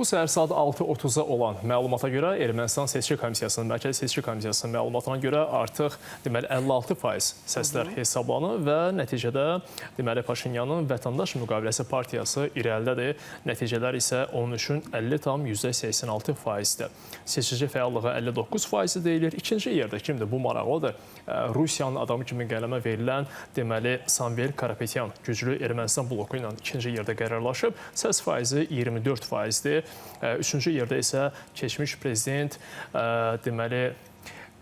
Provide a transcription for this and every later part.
Bu səhər saat 6:30-a olan məlumata görə Ermənistan Seçki Komissiyasının, Mərkəzi Seçki Komissiyasının məlumatına görə artıq deməli 56% səslər hesablanır və nəticədə deməli Paşinyanın Vətəndaş Müqaviləsi Partiyası irəlidədir. Nəticələr isə onun üçün 50,86 faizdir. Seçici fəallığı 59% deyilir. İkinci yerdə kimdir? Bu maraqlıdır. Rusiyanın adamı kimi qələmə verilən deməli Samvel Karapetyan güclü Ermənistan bloku ilə ikinci yerdə qərarlaşıb. Səs faizi 24 faizdir. Üçüncü yerdə isə keçmiş prezident deməli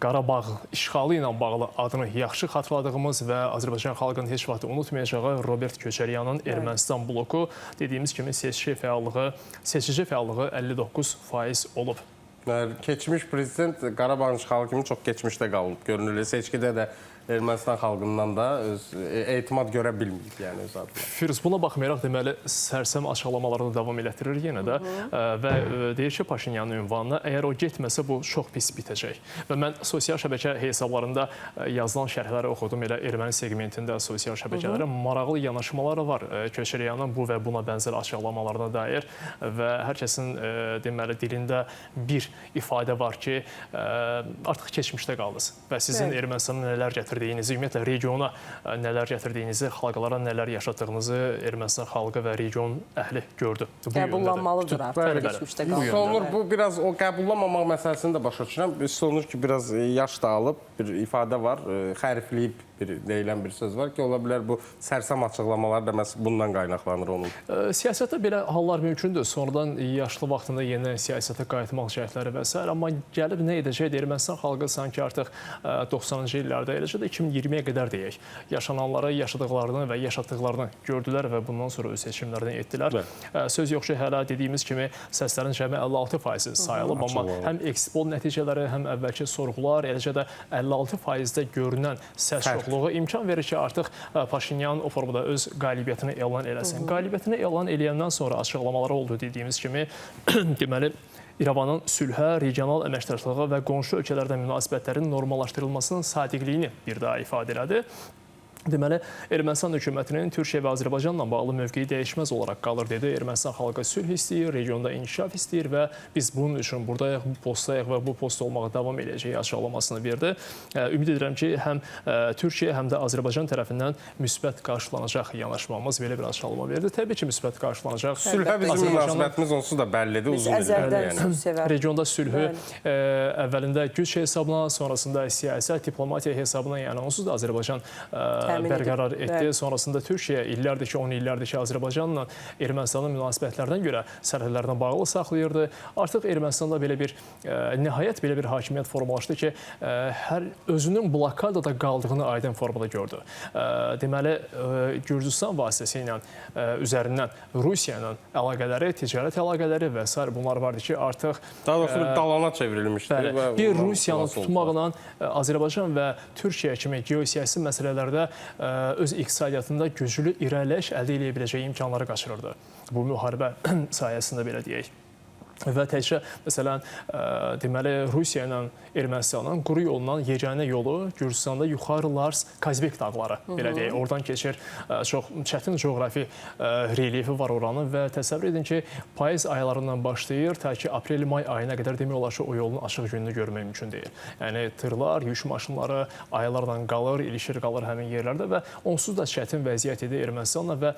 Qarabağ işğalı ilə bağlı adını yaxşı xatırladığımız və Azərbaycan xalqının heç vaxt unutmayacağı Robert Köçəryanın Ermənistan bloku dediyimiz kimi seçici fəallığı 59% olub. Keçmiş prezident Qarabağın işğalı kimi çox keçmişdə qalıb. Görünür, seçkidə də Ermənistan xalqından da öz etimad görə bilməyib, yəni öz adına. Firuz, buna baxmayaraq deməli sərsəm açıqlamalarını davam elətdirir yenə də və deyir ki, Paşinyanın ünvanına əgər o getməsə bu çox pis bitəcək. Və mən sosial şəbəkə hesablarında yazılan şərhləri oxudum, elə erməni segmentində sosial şəbəkələrə maraqlı yanaşmaları var Köçəryanın bu və buna bənzər açıqlamalarına dair və hər kəsin deməli dilində bir ifadə var ki, artıq keçmişdə qaldınız və sizin Ermənistanın nələr gətirdiyinizi, ümumiyyətlə regiona nələr gətirdiyinizi, xalqlara nələr yaşatdığınızı Ermənistan xalqı və region əhli gördü. Qəbullanmalıdır artıq keçmişdə qaldı. Olunur, bu biraz o qəbullanmamaq məsələsini də başa düşürəm. Hiss olunur ki, biraz yaş da alıb, bir ifadə var, xərifləyib bir deyilən bir söz var ki, ola bilər bu sərsəm açıqlamalar da məhz bundan qaynaqlanır onun. Siyasətdə belə hallar mümkündür. Sonradan yaşlı vaxtında yenidən siyasətə qayıtmaq cəhdləri və sair. Amma gəlib nə edəcək? Ermənistan xalqı sanki artıq 90-cı illərdə, eləcə də 2020-yə qədər deyək, yaşananları, yaşadıqlarını və yaşatdıqlarını gördülər və bundan sonra öz seçimlərini etdilər. Söz yox ki, hələ dediyimiz kimi səslərin cəmi 56% sayılıb, amma həm ekspol nəticələri, həm əvvəlki sorğular, eləcə də 56%-də görünən səs çoxluğu imkan verir ki, artıq Paşinyan o formada öz qalibiyyətini elan eləsin. Qalibiyyətini elan eləyəndən sonra açıqlamaları oldu dediyimiz kimi, deməli, İrəvanın sülhə, regional əməkdaşlığa və qonşu ölkələrdə münasibətlərin normallaşdırılmasının sadiqliyini bir daha ifadə elədi. Deməli, Ermənistan hökumətinin Türkiyə və Azərbaycanla bağlı mövqeyi dəyişməz olaraq qalır dedi. Ermənistan xalqı sülh istəyir, regionda inkişaf istəyir və biz bunun üçün buradayıq, bu postdayıq və bu postda olmağa davam edəcəyik açıqlamasını verdi. Ümid edirəm ki, həm Türkiyə, həm də Azərbaycan tərəfindən müsbət qarşılanacaq yanaşmamız belə bir açıqlama verdi. Təbii ki, müsbət qarşılanacaq. Sülhə bizim münasibətimiz onsuz da bəllidir, uzun illərdir. Yəni. Regionda sülhü əvvəlində güc hesabına, sonrasında siyasət, diplomatiya hesabına, yəni onsuz da Azərbaycan bərqərar etdi. Bəli. Sonrasında Türkiyə illərdir ki, 10 illərdir ki, Azərbaycanla Ermənistanın münasibətlərinə görə sərhədlərinə bağlı saxlayırdı. Artıq Ermənistanda belə bir, nəhayət belə bir hakimiyyət formalaşdı ki, hər özünün blokadada qaldığını aydın formada gördü. Deməli, Gürcüstan vasitəsilə üzərindən Rusiya ilə əlaqələri, ticarət əlaqələri və sair bunlar vardı ki, artıq daha doğrusu bir dalana çevrilmişdi. Bəli, bir Rusiyanı tutmaqla Azərbaycan və Türkiyə kimi geosiyasi məsələlərdə öz iqtisadiyyatında güclü irəliləyiş əldə edə biləcəyi imkanları qaçırırdı. Bu müharibə sayəsində belə deyək. Və təkcə, məsələn, deməli, Rusiya ilə Ermənistanın quru yolla yeganə yolu Gürcüstanda Yuxarı Lars Kazbek dağları, belə deyək. Oradan keçir, çox çətin coğrafi relyefi var oranın və təsəvvür edin ki, payız aylarından başlayır, ta ki aprel-may ayına qədər demək olar ki, o yolun açıq gününü görmək mümkün deyil. Yəni, tırlar, yük maşınları aylarla qalır, ilişir qalır həmin yerlərdə və onsuz da çətin vəziyyət idi Ermənistanla və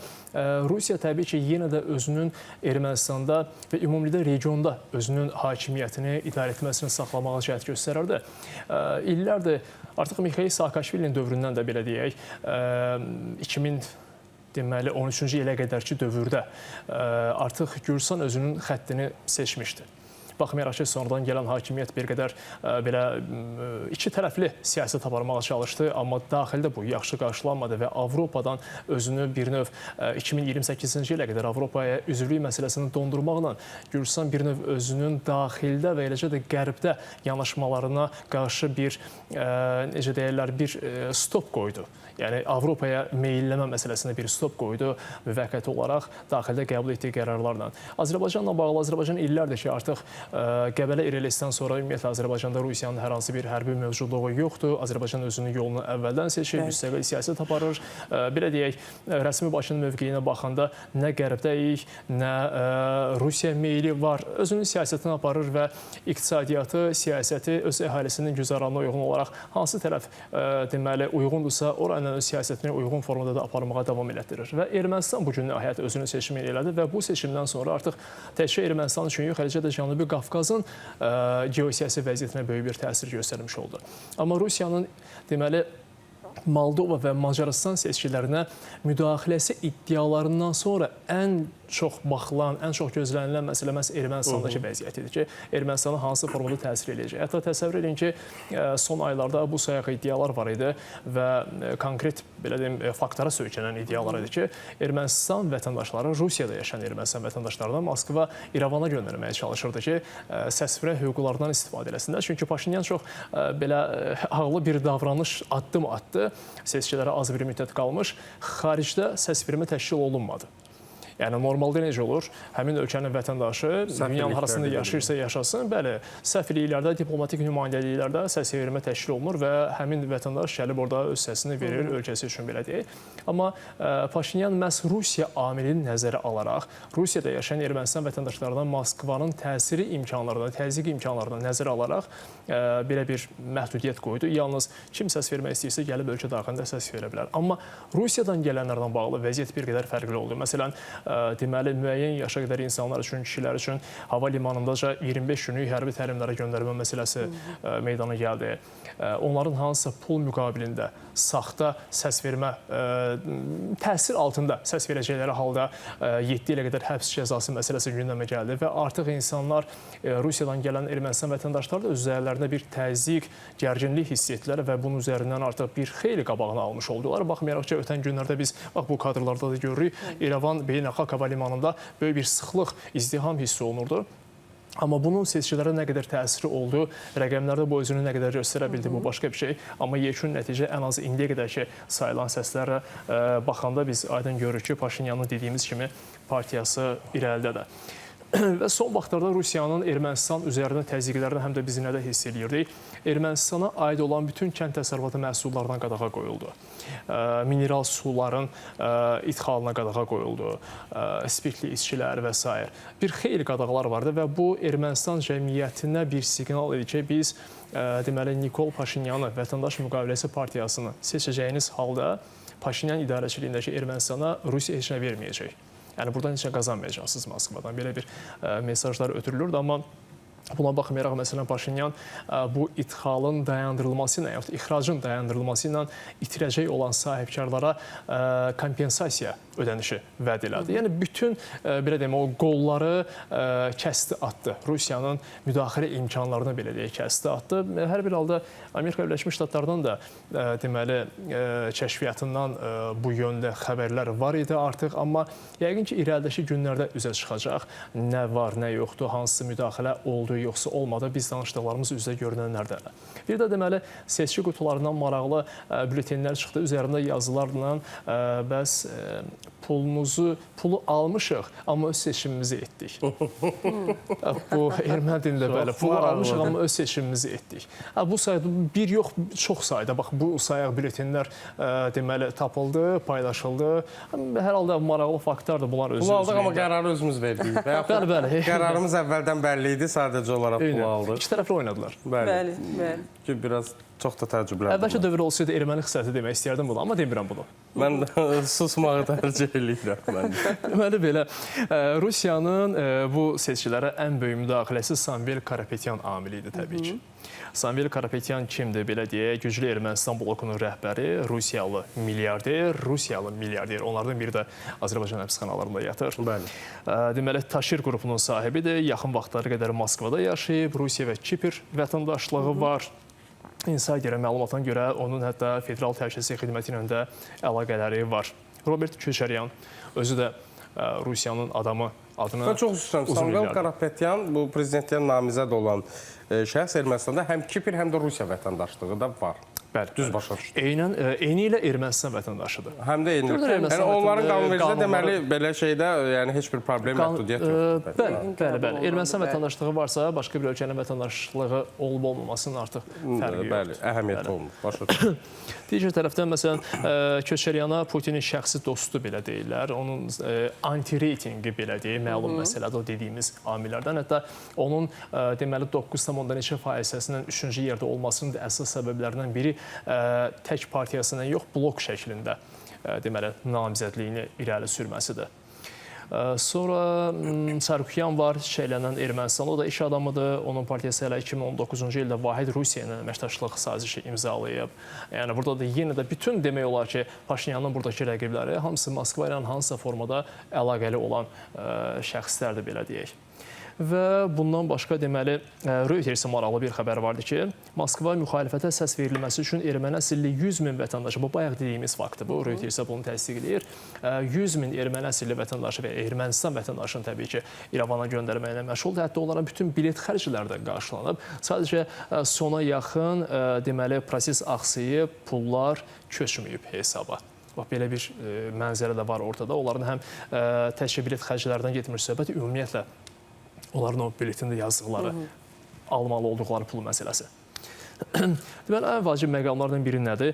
Rusiya təbii ki, yenə də özünün Ermənistanda və ümumilikdə regionda özünün hakimiyyətini, idarə etməsini saxlamağa cəhd göstərirdi. İllərdir, artıq Mixail Saakaşvilinin dövründən də belə deyək, 2013-cü ilə qədərki dövrdə artıq Gürcüstan özünün xəttini seçmişdi. Baxmayaraq ki, sonradan gələn hakimiyyət bir qədər belə iki tərəfli siyasət aparmağa çalışdı, amma daxildə bu yaxşı qarşılanmadı və Avropadan özünü bir növ 2028-ci ilə qədər Avropaya üzvlük məsələsini dondurmaqla Gürcüstan bir növ özünün daxildə və eləcə də qərbdə yanaşmalarına qarşı bir, necə deyirlər, bir stop qoydu. Yəni, Avropaya meyilləmə məsələsinə bir stop qoydu müvəqqəti olaraq daxildə qəbul etdiyi qərarlarla. Azərbaycanla bağlı Azərbaycan illərdir ki, artıq Qəbələ İrəlisindən sonra ümumiyyətlə Azərbaycanda Rusiyanın hər hansı bir hərbi mövcudluğu yoxdur. Azərbaycan özünün yolunu əvvəldən seçir, müstəqil siyasət aparır. Belə deyək, rəsmi Bakının mövqeyinə baxanda nə Qərbdəyik, nə Rusiya meyli var. Özünün siyasətini aparır və iqtisadiyyatı, siyasəti öz əhalisinin güzəranına uyğun olaraq hansı tərəf deməli uyğundursa, ora ilə öz siyasətini uyğun formada da aparmağa davam elətdirir. Və Ermənistan bu gün nəhayət özünün seçimini elədi və bu seçimdən sonra artıq təkcə Ermənistan üçün yox, eləcə də Cənubi Qafqazın geosiyasi vəziyyətinə böyük bir təsir göstərmiş oldu. Amma Rusiyanın deməli Moldova və Macarıstan seçkilərinə müdaxiləsi iddialarından sonra ən çox baxılan, ən çox gözlənilən məsələ məhz Ermənistandakı vəziyyət idi ki, Ermənistana hansı formada təsir eləyəcək. Hətta təsəvvür edin ki, son aylarda bu sayağı iddialar var idi və konkret belə deyim, faktlara söykənən iddialar idi ki, Ermənistan vətəndaşları, Rusiyada yaşayan Ermənistan vətəndaşlarını Moskva İrəvana göndərməyə çalışırdı ki, səsvermə hüquqlarından istifadə eləsinlər. Çünki Paşinyan çox belə ağıllı bir davranış addım atdı. Seçkilərə az bir müddət qalmış, xaricdə səsvermə təşkil olunmadı. Yəni normalda necə olur? Həmin ölkənin vətəndaşı dünyanın harasında yaşayırsa yaşasın, bəli, səfirliklərdə, diplomatik nümayəndəliklərdə səsvermə təşkil olunur və həmin vətəndaş gəlib orada öz səsini verir ölkəsi üçün belə deyək. Amma Paşinyan məhz Rusiya amilini nəzərə alaraq, Rusiyada yaşayan Ermənistan vətəndaşlarına Moskvanın təsiri imkanlarını, təzyiq imkanlarını nəzərə alaraq belə bir məhdudiyyət qoydu. Yalnız kim səs vermək istəyirsə gəlib ölkə daxilində səs verə bilər. Amma Rusiyadan gələnlərlə bağlı vəziyyət bir qədər fərqli oldu. Məsələn, deməli, müəyyən yaşa qədər insanlar üçün, kişilər üçün hava limanındaca 25 günlük hərbi təlimlərə göndərmə məsələsi meydana gəldi. Onların hansısa pul müqabilində saxta səs vermə, təsir altında səs verəcəkləri halda 7 ilə qədər həbs cəzası məsələsi gündəmə gəldi və artıq insanlar Rusiyadan gələn Ermənistan vətəndaşları da öz üzərlərində bir təzyiq, gərginlik hiss etdilər və bunun üzərindən artıq bir xeyli qabağını almış oldular. Baxmayaraq ki, ötən günlərdə biz bax bu kadrlarda da görürük, İrəvan Beynəlxalq Hava Limanında böyük bir sıxlıq, izdiham hiss olunurdu. Amma bunun seçkilərə nə qədər təsiri oldu, rəqəmlərdə bu özünü nə qədər göstərə bildi, bu başqa bir şey. Amma yekun nəticə ən az indiyə qədər ki, sayılan səslərə baxanda biz aydın görürük ki, Paşinyanın dediyimiz kimi partiyası irəlidədir. Və son vaxtlarda Rusiyanın Ermənistan üzərində təzyiqlərini həm də biz nədə hiss eləyirdik. Ermənistana aid olan bütün kənd təsərrüfatı məhsullarına qadağa qoyuldu. Mineral suların idxalına qadağa qoyuldu. Spirtli içkilər və s. Bir xeyli qadağalar vardı və bu Ermənistan cəmiyyətinə bir siqnal idi ki, biz deməli Nikol Paşinyanı, Vətəndaş Müqaviləsi Partiyasını seçəcəyiniz halda Paşinyan idarəçiliyindəki Ermənistana Rusiya heç nə verməyəcək. Yəni buradan heç nə qazanmayacaqsınız Moskvadan. Belə bir mesajlar ötürülürdü, amma buna baxmayaraq, məsələn, Paşinyan bu idxalın dayandırılması ilə, yaxud ixracın dayandırılması ilə itirəcək olan sahibkarlara kompensasiya ödənişi vəd elədi. Yəni bütün, belə deyim, o qolları kəsdi atdı. Rusiyanın müdaxilə imkanlarını belə deyək, kəsdi atdı. Hər bir halda Amerika Birləşmiş Ştatlarından da deməli kəşfiyyatından bu yöndə xəbərlər var idi artıq, amma yəqin ki, irəlidəki günlərdə üzə çıxacaq. Nə var, nə yoxdur, hansı müdaxilə oldu, yoxsa olmadı, biz danışdıqlarımız üzə görünənlərdə. Bir də deməli, seçki qutularından maraqlı bülletenlər çıxdı. Üzərində yazılarla bəs pulu almışıq, amma öz seçimimizi etdik. Bu erməni dilində bəli, pulu almışıq, amma öz seçimimizi etdik. Bu sayda bir yox, çox sayda, bax bu sayaq bülletenlər deməli tapıldı, paylaşıldı. Hər halda maraqlı faktlardır bunlar özü. Pulu aldıq, amma qərarı özümüz verdik. Və yaxud bəli, bəli. Qərarımız əvvəldən bəlli idi, sadəcə olaraq pulu aldıq. İki tərəfli oynadılar. Bəli, bəli. Ki, biraz çox da təəccübləndim. Əvvəlki dövr olsaydı erməni xisləti demək istəyərdim bunu, amma demirəm bunu. Mən susmağı tərcih eləyirəm. Mən. Deməli belə, Rusiyanın bu seçkilərə ən böyük müdaxiləsi Samvel Karapetyan amili idi təbii ki. Samvel Karapetyan kimdir belə deyək, güclü Ermənistan blokunun rəhbəri, Rusiyalı milyarder, onlardan biri də Azərbaycan həbsxanalarında yatır. Bəli. Deməli, Taşir qrupunun sahibidir, yaxın vaxtlara qədər Moskvada yaşayıb, Rusiya və Kipr vətəndaşlığı var. Insider'in məlumatına görə onun hətta Federal Təhlükəsizlik Xidməti ilə də əlaqələri var. Robert Köçəryan özü də Rusiyanın adamı adını. Mən çox üzr istəyirəm. Samvel Karapetyan bu prezidentliyə namizəd olan şəxs Ermənistanda həm Kipr, həm də Rusiya vətəndaşlığı da var. Bəli, Düz başa düşdüm. Eynən eyni ilə Ermənistan vətəndaşıdır. Həm də eyni. Yəni onların qanunvericiliyi deməli belə şeydə, yəni heç bir problem, məhdudiyyət yoxdur. Bəli, bəli, bəli. Ermənistan vətəndaşlığı varsa, başqa bir ölkənin vətəndaşlığı olub-olmamasının artıq fərqi yoxdur. Bəli, əhəmiyyəti olmur. Başa düşdüm. Digər tərəfdən məsələn Köçəryana Putinin şəxsi dostu belə deyirlər. Onun anti-reytinqi belə deyək, məlum məsələdir o dediyimiz amillərdən. Hətta onun deməli 9,neçə faiz hissəsindən 3-cü yerdə olmasının da əsas səbəblərindən biri tək partiyasından yox, blok şəklində deməli namizədliyini irəli sürməsidir. Sonra Sarkisyan var, çiçəklənən Ermənistan. O da iş adamıdır. Onun partiyası hələ 2019-cu ildə Vahid Rusiya ilə əməkdaşlıq sazişi imzalayıb. Yəni burada da yenə də bütün demək olar ki, Paşinyanın buradakı rəqibləri hamısı Moskva ilə hansısa formada əlaqəli olan şəxslərdir belə deyək. Və bundan başqa deməli Reuters-in maraqlı bir xəbər vardı ki, Moskva müxalifətə səs verilməsi üçün erməni əsilli 100 min vətəndaşı, bu bayaq dediyimiz faktdır bu, Reuters bunu təsdiqləyir. 100 min erməni əsilli vətəndaşı və Ermənistan vətəndaşını təbii ki, İrəvana göndərməklə məşğuldur. Hətta onlara bütün bilet xərcləri də qarşılanıb. Sadəcə sona yaxın deməli proses axsayıb, pullar köçməyib hesaba. Bax, belə bir mənzərə də var ortada. Onların həm təkcə bilet xərclərindən getmir söhbət, ümumiyyətlə onların o biletində yazdıqları, almalı olduqları pul məsələsi. Deməli, ən vacib məqamlardan biri nədir?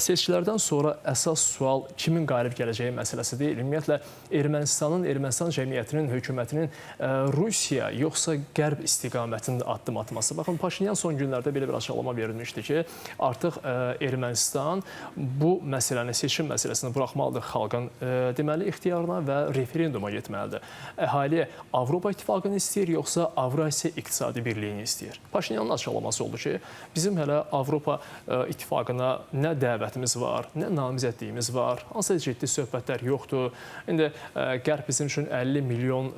Seçkilərdən sonra əsas sual kimin qalib gələcəyi məsələsi deyil. Ümumiyyətlə, Ermənistanın, Ermənistan cəmiyyətinin, hökumətinin Rusiya yoxsa Qərb istiqamətində addım atması. Baxın, Paşinyan son günlərdə belə bir açıqlama verilmişdi ki, artıq Ermənistan bu məsələni, seçim məsələsini buraxmalıdır xalqın deməli, ixtiyarına və referenduma getməlidir. Əhali Avropa İttifaqını istəyir, yoxsa Avrasiya İqtisadi Birliyini istəyir? Paşinyanın açıqlaması oldu ki, bizim hələ Avropa İttifaqına nə dəvətimiz var, nə namizədliyimiz var, hansısa ciddi söhbətlər yoxdur. İndi Qərb bizim üçün 50 milyon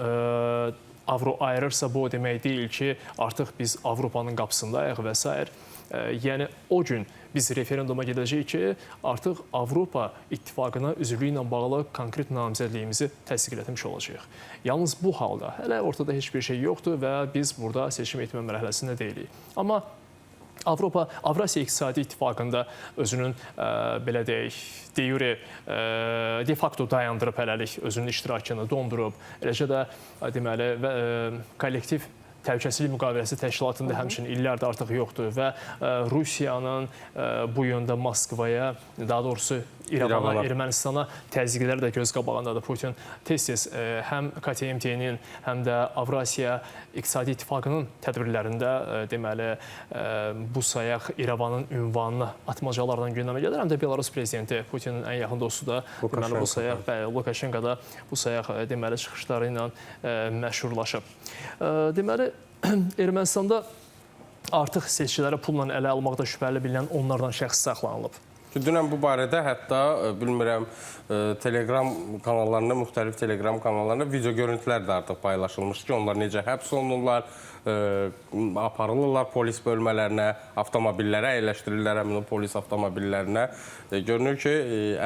avro ayırırsa, bu o demək deyil ki, artıq biz Avropanın qapısındayıq və s. Yəni o gün biz referenduma gedəcəyik ki, artıq Avropa İttifaqına üzvlüyü ilə bağlı konkret namizədliyimizi təsdiq etmiş olacağıq. Yalnız bu halda hələ ortada heç bir şey yoxdur və biz burada seçim etmə mərhələsində deyilik. Amma Avropa, Avrasiya İqtisadi İttifaqında özünün belə deyək, de jure, de facto dayandırıb hələlik özünün iştirakını dondurub. Eləcə də deməli və kollektiv Təhlükəsizlik Müqaviləsi Təşkilatında həmçinin illərdir artıq yoxdur və Rusiyanın bu yöndə Moskvaya, daha doğrusu İrəvana, Ermənistana təzyiqləri də göz qabağındadır. Putin tez-tez həm KTMT-nin, həm də Avrasiya İqtisadi İttifaqının tədbirlərində deməli bu sayaq İrəvanın ünvanını atmacalardan gündəmə gəlir. Həm də Belarus prezidenti Putinin ən yaxın dostu da deməli bu sayaq, bəli, Lukaşenko da bu sayaq deməli çıxışları ilə məşhurlaşıb. Deməli Ermənistanda artıq seçkilərə pulla ələ almaqda şübhəli bilinən onlardan şəxs saxlanılıb. Dünən bu barədə hətta bilmirəm Telegram kanallarında, müxtəlif Telegram kanallarında video görüntülər də artıq paylaşılmışdı ki, onlar necə həbs olunurlar, aparılırlar polis bölmələrinə, avtomobillərə əyləşdirirlər həmin o polis avtomobillərinə. Görünür ki,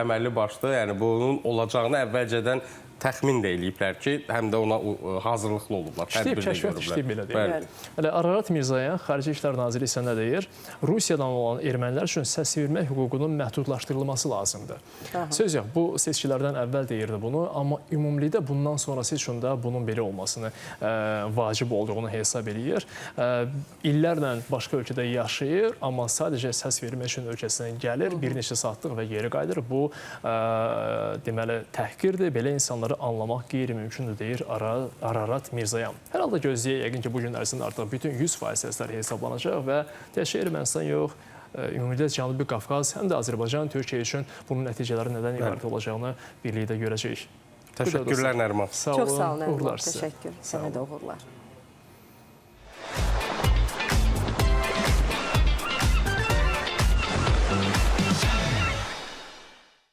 əməlli başlı, yəni bunun olacağını əvvəlcədən təxmin də eləyiblər ki, həm də ona hazırlıqlı olublar. İşləyib, kəşfiyyat işləyib belə deyək. Hələ Ararat Mirzayan, Xarici İşlər Naziri isə nə deyir? Rusiyadan olan ermənilər üçün səs vermək hüququnun məhdudlaşdırılması lazımdır. Aha. Söz yox, bu seçkilərdən əvvəl deyirdi bunu, amma ümumilikdə bundan sonrası üçün də bunun belə olmasını vacib olduğunu hesab eləyir. İllərlə başqa ölkədə yaşayır, amma sadəcə səs vermək üçün ölkəsinə gəlir, bir neçə saatlıq və geri qayıdır. Bu, deməli, təhqirdir. Belə insanları anlamaq qeyri-mümkündür, deyir Ararat Mirzayan. Hər halda gözləyək, yəqin ki, bu gün ərzində artıq bütün 100% səslər hesablanacaq və təkcə Ermənistan yox, ümumilikdə Cənubi Qafqaz, həm də Azərbaycan, Türkiyə üçün bunun nəticələri nədən ibarət olacağını birlikdə görəcəyik. Təşəkkürlər Nəriman. Sağ olun, Çox sağ olun Nəriman. Uğurlar sizə. Təşəkkür. Sənə də uğurlar.